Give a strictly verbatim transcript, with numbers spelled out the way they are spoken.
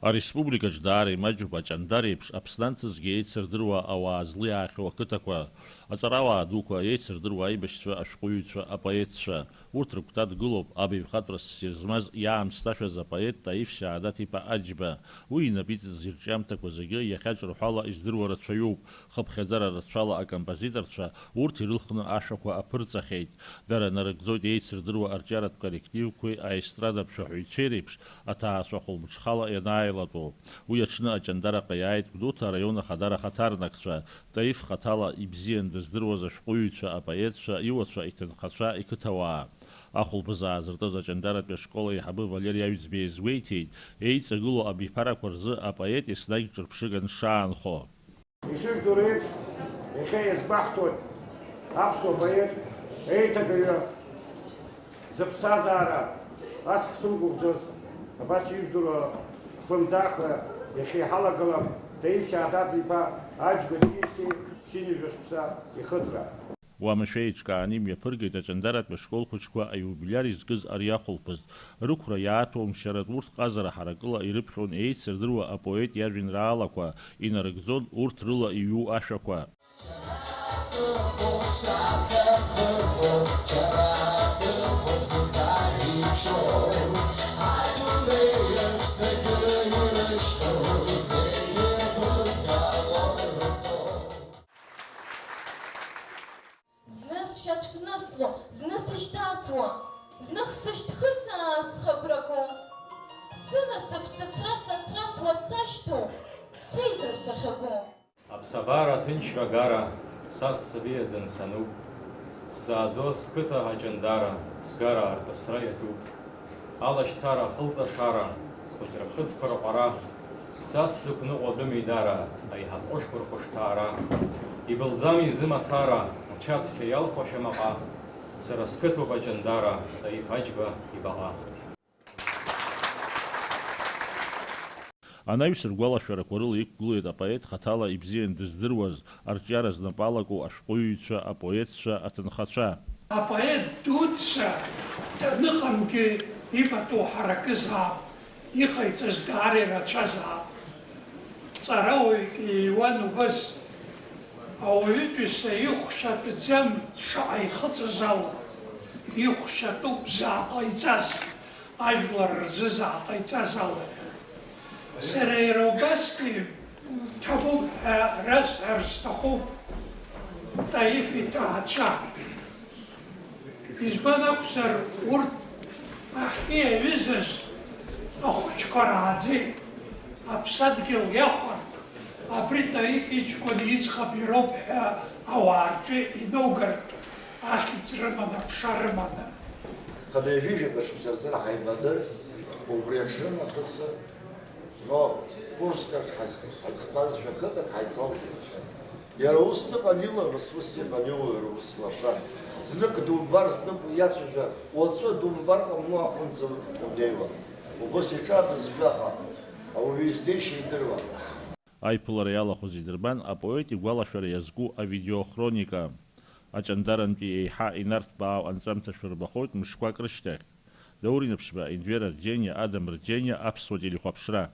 Ареспубликаҿ даара имаҷуп аҷандар еиԥш Аԥсны анҭыҵгьы еицырдыруа ауаа злиаахьоу ақыҭақәа, аҵарауаа дуқәа, еицырдыруа аибашьцәа, ашәҟәыҩҩцәа, апоетцәа. Урҭ рыгәҭа дгылоуп абаҩхатәра ссир змаз иаамсҭашәаз апоет Таиф Шьаадат-иԥа Аџьба. Уи инапы иҵаз ирҿиамҭақәа зегьы иахьа ҿырҳәала издыруа рацәаҩуп, хыԥхьаӡара рацәала акомпозиторцәа урҭ ирылхны ашәақәа аԥырҵахьеит. Дара нарыгӡоит еицырдыруа арҿиаратә коллективқәеи аестрадатә шәаҳәаҩцәеи реиԥш, аҭаацәа хәылбыҽхала ианааилатәоу. Уи аҽны аҷандараҟа иааит Гәдоуҭа араион ахадара ахаҭарнакцәа, Таиф хаҭала ибзиан дыздыруаз ашәҟәыҩҩцәа, апоетцәа, иуацәа, иҭынхацәа, иқыҭауаа. Ахәылԥазы аазыртыз аҷандаратәи ашкол аиҳабы Валери Аҩӡбеи иазгәеиҭеит, еиҵагылоу абиԥарақәа рзы апоет еснагь ҿырԥшыган дшаанхо. Ишыжәдыруа еиԥш, иахьа иазгәаҳҭоит аԥсуа поет, еиҭагаҩы, зыԥсҭазаара ас ҳзымгәыӷӡоз, абас ижәдыруа хлымӡаахла иахьа иҳалагылам Таиф Шьаадат-иԥа Аџьба диижьҭеи ԥшьынҩажәа шықәса ихыҵра. Уамашәа еиҿкааны имҩаԥыргеит аҷандаратә ашкол хәыҷқәа аиубилиар изкыз ари ахәылԥаз. Рықәра иааҭәамшьаратә урҭ ҟазара ҳаракыла ирыԥхьон еицырдыруа апоет иажәеинраалақәа, инарыгӡон урҭ рыла иҩу ашәақәа. Зны сшьацәкнысло, зны сышьҭасуа, зных сышьҭхысаа схы агәра ку. Сынасыԥ сыцра-сацрасуа сашьҭоу, сеидру сахьагу. Аԥсабара аҭынчра агара, са ссабиаӡан сануп. Сзааӡо сқыҭа аҷандара, сгара арҵысра иаҿуп. Алашьцара, ахылҵашара, схәыҷра бӷьыцқәа рҟәара, са сзықәныҟәо адәы мидара, аиҳаб ҟәышқәа рхәышҭаара. Ибылӡами изы мацара, ацәа-цқьа иалху ашьамаҟа? Сара сқыҭоуп аҷандара, Таиф Аџьба ибаҟа. Анаҩс ргәалашәарақәа рыла иқәгылеит апоет хаҭала ибзиан дыздыруаз, арҿиара знапы алаку ашәҟәыҩҩцәа, апоетцәа, аҭынхацәа. Апоет дуӡӡа даныҟамгьы ипату ҳаракызаап, иҟаиҵаз даара ирацәазаап. Ҵарауаҩык ииуан убас, ауаҩытәыҩса ихәшатәӡам шаҟа ихыҵыз ала, ихәшатәуп заа ҟаиҵаз. Ажәлар рзы зааҟаиҵаз ала ҳәа. Сара иара убасгьы ҭабуп ҳәа расҳәар сҭахуп Таиф иҭаацәа. Избан акәзар, урҭ ахьиаҩызаз ахәыҷқәа рааӡеит, аԥсадгьыл иахәан, абри Таиф иҷкәын иӡӷаб ироуп ҳәа ауаа рҿы инаугартә. Ахьӡ рыманы, аԥша рыманы. Хынҩажәижәаба шықәса рзы ҳаибаны, убри аҽнынахыс, но, Курскаҿ ҳаицтәазшәа, қыҭак ҳаицалҵит. Иара ус дыҟан иламыс, ус иҟан иуаҩра, ус лаша. Знык думбар, знык уиацәажәар, уаҵәы думбар ҟамло аҟынӡа унеиуан. Убас иҿы абызшәа ҳәа ауаҩы издеишьа идыруан. Аиԥылара иалахәыз идырбан апоет игәалашәара иазку авидеохроника. Аҷандарантәи еиҳа инарҭбаау анҵамҭа шәырбахоит мышқәак рышьҭахь. Даур Инаԥшьба, Енвер Арџьениа, Адам Рџьениа, Аԥсуа телехәаԥшра.